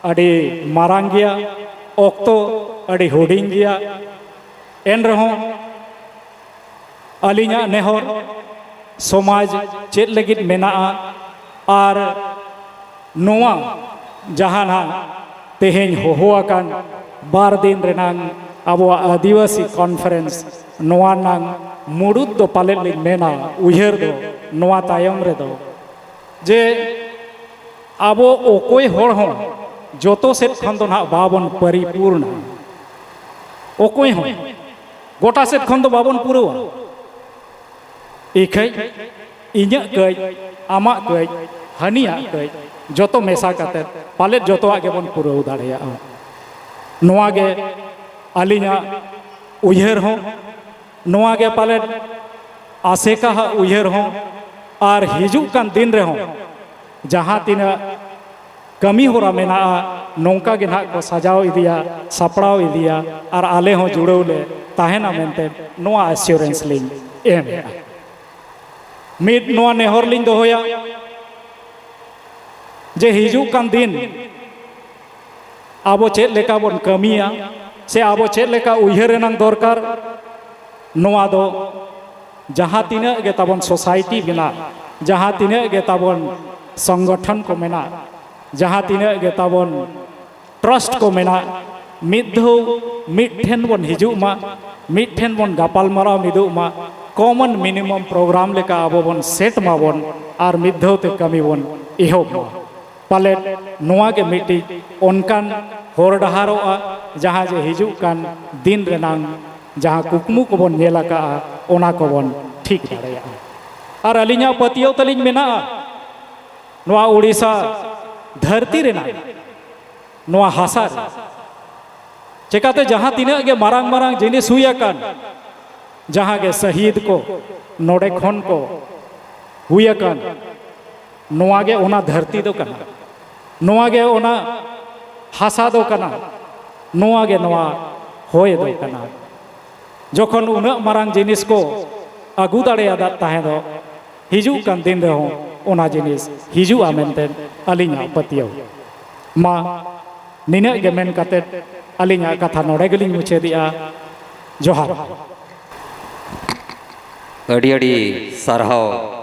ᱟᱹᱰᱤ ᱢᱟᱨᱟᱝ ᱜᱮᱭᱟ, ᱚᱠᱛᱚ ᱟᱹᱰᱤ ᱦᱩᱰᱤᱧ ᱜᱮᱭᱟ᱾ ᱮᱱ ᱨᱮᱦᱚᱸ ᱟᱹᱞᱤᱧᱟᱜ ᱱᱮᱦᱚᱨ, ᱥᱚᱢᱟᱡᱽ ᱪᱮᱫ ᱞᱟᱹᱜᱤᱫ ᱢᱮᱱᱟᱜᱼᱟ, ᱟᱨ ᱱᱚᱣᱟ ᱡᱟᱦᱟᱸ ᱱᱟᱜ ᱛᱮᱦᱮᱧ ᱦᱚᱦᱚ ᱟᱠᱟᱱ ᱵᱟᱨ ᱫᱤᱱ ᱨᱮᱱᱟᱝ ᱟᱵᱚᱣᱟᱜ ᱟᱹᱫᱤᱵᱟᱹᱥᱤ ᱠᱚᱱᱯᱷᱟᱨᱮᱱᱥ, ᱱᱚᱣᱟ ᱨᱮᱱᱟᱝ ᱢᱩᱲᱩᱫ ᱫᱚ ᱯᱟᱞᱮᱫ ᱞᱤᱧ ᱢᱮᱱᱟ, ᱩᱭᱦᱟᱹᱨ ᱫᱚ ᱱᱚᱣᱟ ᱛᱟᱭᱚᱢ ᱨᱮᱫᱚ, ᱡᱮ ᱟᱵᱚ ᱚᱠᱚᱭ ᱦᱚᱲ ᱦᱚᱸ ᱡᱚᱛᱚ ᱥᱮᱫ ᱠᱷᱚᱱ ᱫᱚ ᱱᱟᱦᱟᱜ ᱵᱟᱵᱚᱱ ᱯᱚᱨᱤᱯᱩᱨᱱᱟ᱾ ᱚᱠᱚᱭ ᱦᱚᱸ ᱜᱚᱴᱟ ᱥᱮᱫ ᱠᱷᱚᱱ ᱫᱚ ᱵᱟᱵᱚᱱ ᱯᱩᱨᱟᱹᱣᱟ᱾ ᱤᱠᱷᱟᱹᱡ ᱤᱧᱟᱹᱜ ᱠᱟᱹᱡ, ᱟᱢᱟᱜ ᱠᱟᱹᱡ, ᱦᱟᱹᱱᱤᱭᱟᱜ ᱠᱟᱹᱡ, ᱡᱚᱛᱚ ᱢᱮᱥᱟ ᱠᱟᱛᱮ ᱯᱟᱞᱮᱫ ᱡᱚᱛᱚᱣᱟᱜ ᱜᱮᱵᱚᱱ ᱯᱩᱨᱟᱹᱣ ᱫᱟᱲᱮᱭᱟᱜᱼᱟ᱾ ᱱᱚᱣᱟ ᱜᱮ ᱟᱹᱞᱤᱧᱟᱜ ᱩᱭᱦᱟᱹᱨ ᱦᱚᱸ, ᱱᱚᱣᱟ ᱜᱮ ᱯᱟᱞᱮᱫ ᱟᱥᱮᱠᱟ ᱦᱟᱜ ᱩᱭᱦᱟᱹᱨ ᱦᱚᱸ, ᱟᱨ ᱦᱤᱡᱩᱜ ᱠᱟᱱ ᱫᱤᱱ ᱨᱮᱦᱚᱸ ᱡᱟᱦᱟᱸ ᱛᱤᱱᱟᱹᱜ ᱠᱟᱹᱢᱤ ᱦᱚᱨᱟ ᱢᱮᱱᱟᱜᱼᱟ, ᱱᱚᱝᱠᱟ ᱜᱮ ᱱᱟᱦᱟᱜ ᱠᱚ ᱥᱟᱡᱟᱣ ᱤᱫᱤᱭᱟ, ᱥᱟᱯᱲᱟᱣ ᱤᱫᱤᱭᱟ, ᱟᱨ ᱟᱞᱮ ᱦᱚᱸ ᱡᱩᱲᱟᱹᱣ ᱞᱮ ᱛᱟᱦᱮᱱᱟ ᱢᱮᱱᱛᱮ ᱱᱚᱣᱟ ᱮᱥᱤᱭᱩᱨᱮᱱᱥ ᱞᱤᱧ ᱮᱢᱮᱫᱼᱟ᱾ ᱢᱤᱫ ᱱᱚᱣᱟ ᱱᱮᱦᱚᱨ ᱞᱤᱧ ᱫᱚᱦᱚᱭᱟ ᱡᱮ ᱦᱤᱡᱩᱜ ᱠᱟᱱ ᱫᱤᱱ ᱟᱵᱚ ᱪᱮᱫ ᱞᱮᱠᱟ ᱵᱚᱱ ᱠᱟᱹᱢᱤᱭᱟ, ᱥᱮ ᱟᱵᱚ ᱪᱮᱫ ᱞᱮᱠᱟ ᱩᱭᱦᱟᱹᱨ ᱨᱮᱱᱟᱜ ᱫᱚᱨᱠᱟᱨ, ᱱᱚᱣᱟ ᱫᱚ ᱡᱟᱦᱟᱸ ᱛᱤᱱᱟᱹᱜ ᱜᱮ ᱛᱟᱵᱚᱱ ᱥᱳᱥᱟᱭᱴᱤ ᱢᱮᱱᱟᱜ, ᱡᱟᱦᱟᱸ ᱛᱤᱱᱟᱹᱜ ᱜᱮ ᱛᱟᱵᱚᱱ ᱥᱚᱝᱜᱚᱴᱷᱚᱱ ᱠᱚ ᱢᱮᱱᱟᱜ, ᱡᱟᱦᱟᱸ ᱛᱤᱱᱟᱹᱜ ᱜᱮ ᱛᱟᱵᱚᱱ ᱴᱨᱟᱥᱴ ᱠᱚ ᱢᱮᱱᱟᱜ, ᱢᱤᱫ ᱫᱷᱟᱣ ᱢᱤᱫ ᱴᱷᱮᱱ ᱵᱚᱱ ᱦᱤᱡᱩᱜ ᱢᱟ, ᱢᱤᱫ ᱴᱷᱮᱱ ᱵᱚᱱ ᱜᱟᱯᱟᱞ ᱢᱟᱨᱟᱣ ᱢᱤᱫᱚᱜ ᱢᱟ, ᱠᱚᱢᱚᱱ ᱢᱤᱱᱤᱢᱟᱢ ᱯᱨᱳᱜᱨᱟᱢ ᱞᱮᱠᱟ ᱟᱵᱚ ᱵᱚᱱ ᱥᱮᱴ ᱢᱟᱵᱚᱱ ᱟᱨ ᱢᱤᱫ ᱫᱷᱟᱣ ᱛᱮ ᱠᱟᱹᱢᱤ ᱵᱚᱱ ᱮᱦᱚᱵ ᱢᱟ᱾ ᱯᱟᱞᱮᱫ ᱱᱚᱣᱟ ᱜᱮ ᱢᱤᱫᱴᱤᱡ ᱚᱱᱠᱟᱱ ᱦᱚᱨ ᱰᱟᱦᱟᱨᱚᱜᱼᱟ, ᱡᱟᱦᱟᱸ ᱡᱮ ᱦᱤᱡᱩᱜ ᱠᱟᱱ ᱫᱤᱱ ᱨᱮᱱᱟᱝ ᱡᱟᱦᱟᱸ ᱠᱩᱠᱢᱩ ᱠᱚᱵᱚᱱ ᱧᱮᱞ ᱟᱠᱟᱫᱼᱟ, ᱚᱱᱟ ᱠᱚᱵᱚᱱ ᱴᱷᱤᱠ ᱫᱟᱲᱮᱭᱟᱜᱼᱟ᱾ ᱟᱨ ᱟᱹᱞᱤᱧᱟᱜ ᱯᱟᱹᱛᱭᱟᱹᱣ ᱛᱟᱹᱞᱤᱧ ᱢᱮᱱᱟᱜᱼᱟ, ᱱᱚᱣᱟ ᱳᱰᱤᱥᱟ ᱫᱷᱟᱹᱨᱛᱤ ᱨᱮᱱᱟᱜ, ᱱᱚᱣᱟ ᱦᱟᱥᱟ ᱨᱮ, ᱪᱮᱠᱟᱛᱮ ᱡᱟᱦᱟᱸ ᱛᱤᱱᱟᱹᱜ ᱜᱮ ᱢᱟᱨᱟᱝ ᱢᱟᱨᱟᱝ ᱡᱤᱱᱤᱥ ᱦᱩᱭ ᱟᱠᱟᱱ, ᱡᱟᱦᱟᱸ ᱜᱮ ᱥᱟᱹᱦᱤᱫ ᱠᱚ ᱱᱚᱰᱮ ᱠᱷᱚᱱ ᱠᱚ ᱦᱩᱭ ᱟᱠᱟᱱ, ᱱᱚᱣᱟ ᱜᱮ ᱚᱱᱟ ᱫᱷᱟᱹᱨᱛᱤ ᱫᱚ ᱠᱟᱱᱟ, ᱱᱚᱣᱟ ᱜᱮ ᱚᱱᱟ ᱦᱟᱥᱟ ᱫᱚ ᱠᱟᱱᱟ, ᱱᱚᱣᱟ ᱜᱮ ᱱᱚᱣᱟ ᱦᱚᱭ ᱫᱚ ᱠᱟᱱᱟ᱾ ᱡᱚᱠᱷᱚᱱ ᱩᱱᱟᱹᱜ ᱢᱟᱨᱟᱝ ᱡᱤᱱᱤᱥ ᱠᱚ ᱟᱹᱜᱩ ᱫᱟᱲᱮᱭᱟᱫᱟ ᱛᱟᱦᱮᱸ ᱫᱚ, ᱦᱤᱡᱩᱜ ᱠᱟᱱ ᱫᱤᱱ ᱨᱮᱦᱚᱸ ᱚᱱᱟ ᱡᱤᱱᱤᱥ ᱦᱤᱡᱩᱜᱼᱟ ᱢᱮᱱᱛᱮ ᱟᱹᱞᱤᱧᱟᱜ ᱯᱟᱹᱛᱭᱟᱹᱣ᱾ ᱢᱟ, ᱱᱤᱱᱟᱹᱜ ᱜᱮ ᱢᱮᱱ ᱠᱟᱛᱮ ᱟᱹᱞᱤᱧᱟᱜ ᱠᱟᱛᱷᱟ ᱱᱚᱰᱮ ᱜᱮᱞᱤᱧ ᱢᱩᱪᱟᱹᱫᱮᱜᱼᱟ᱾ ᱡᱚᱦᱟᱨ᱾ ᱟᱹᱰᱤ ᱟᱹᱰᱤ ᱥᱟᱨᱦᱟᱣ᱾